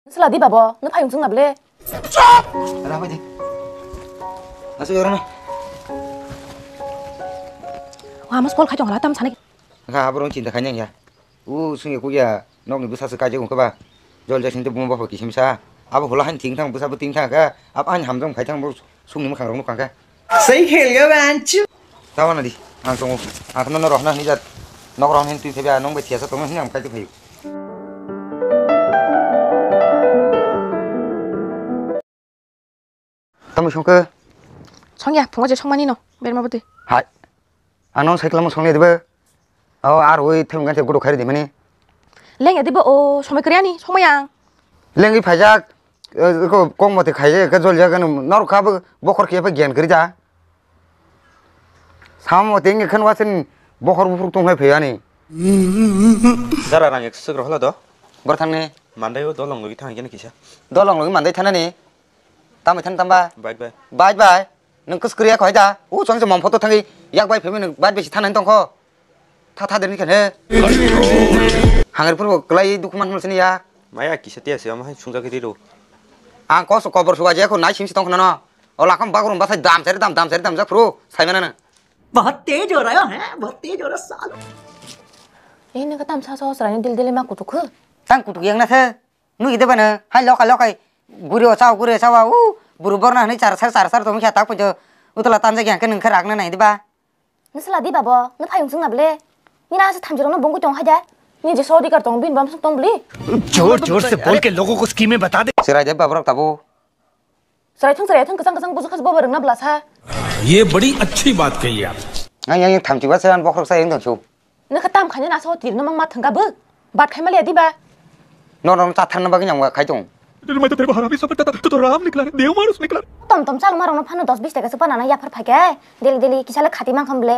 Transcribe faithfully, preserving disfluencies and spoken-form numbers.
Sala di babo, no phayung sung na ble. Ra bai di. Asu yorana. Wa mas call khai tong la tam sani. Kha aborong chinta khai nang ya. U sung ya ku ya nok ni bwsa se kai je ko ba. Jol ja sing te buma ba kisim sa. Abo hola han ting thang bwsa bo ting thang kha. Ab an ham jong khai thang bo sung ni mukhang rong no kang kha. Sei khel ga banchu. Tawa na di. Ang tongo. Ang no no roh na ni jat. Nok roh hin twi thebe nong be thiasa tongo hin ang khai te phayu. Tamo songkhe? Songya, phungo je songmani no, berma bwtwi. Hai. Ano cycle mo songle dibe. O ar oi them gan te gudu khairi dimani. Leng ya dibe o somoi kriya ni, somoi ang. Lengwi phaijak, eh, ko kong mote khaije, ke jol jaga no, nor kha bo, bokhor khe pha gyan kri ja. Sam mote nge khan wasin bokhor bufruk tong lai phayani. Dara rang ek sik rohla do. Bor thangne. Mandai o dolong logi thang kene kisa. Dolong logi mandai thanani. Tamai than tamba. Bye bye. Bye bye. Nung kus kriya khoi da. U chong se mom photo thangi yak bai phemi nung bad besi thanani tongkho. Tha tha derni kene. Hangri purbo klai dukhu man sini ya. Maya kisa tiya se ama hai sungja kiri ro. Ang kos kobor suwa je ko nai sim si tongkho no. O lakham bagrum basai dam seri dam dam seri dam jak phuru sai mana na. बहुत तेज हो रहा है, बहुत तेज हो रहा सालो। Ini ka tamsa so srani dil dil ma kutuk. Tang kutuk yang na se. Nui de bana, hai lokai lokai. Guri o chao, guri o chao, u, buru borna hani char sar, char sar tong kha tak pujo. Utla tanja kya ke nung khe ragna nai de ba. Nusla di babo, no phayung sung na ble. Ni na se thamjiro no bongu tong haja. Ni je sodi kar tong bin bam sung tong bli. जोर जोर से बोल के लोगों को स्कीमें बता दे। Sirai de babrok tabu. Chwrai thung chwrai thung kwchang kwchang buju khas bobo rwngna bwlasa. ये बड़ी अच्छी बात कही आप। Ang yang yang thamchi ba se an bokhorok sa yang dong su. Nokha tam khaina na so tir no mang ma thangka bwk. Bat khai maliya diba. No no cha tharna bagwi nang khai tong. मैं तो तेरे को हरामी समझता था, तू तो राम निकला रे, देव मानुस निकला रे। Tom tom chalma rokno phano dos bis taka se panana yaphar phaikhe. Daily daily kisa le khati mang kham ble.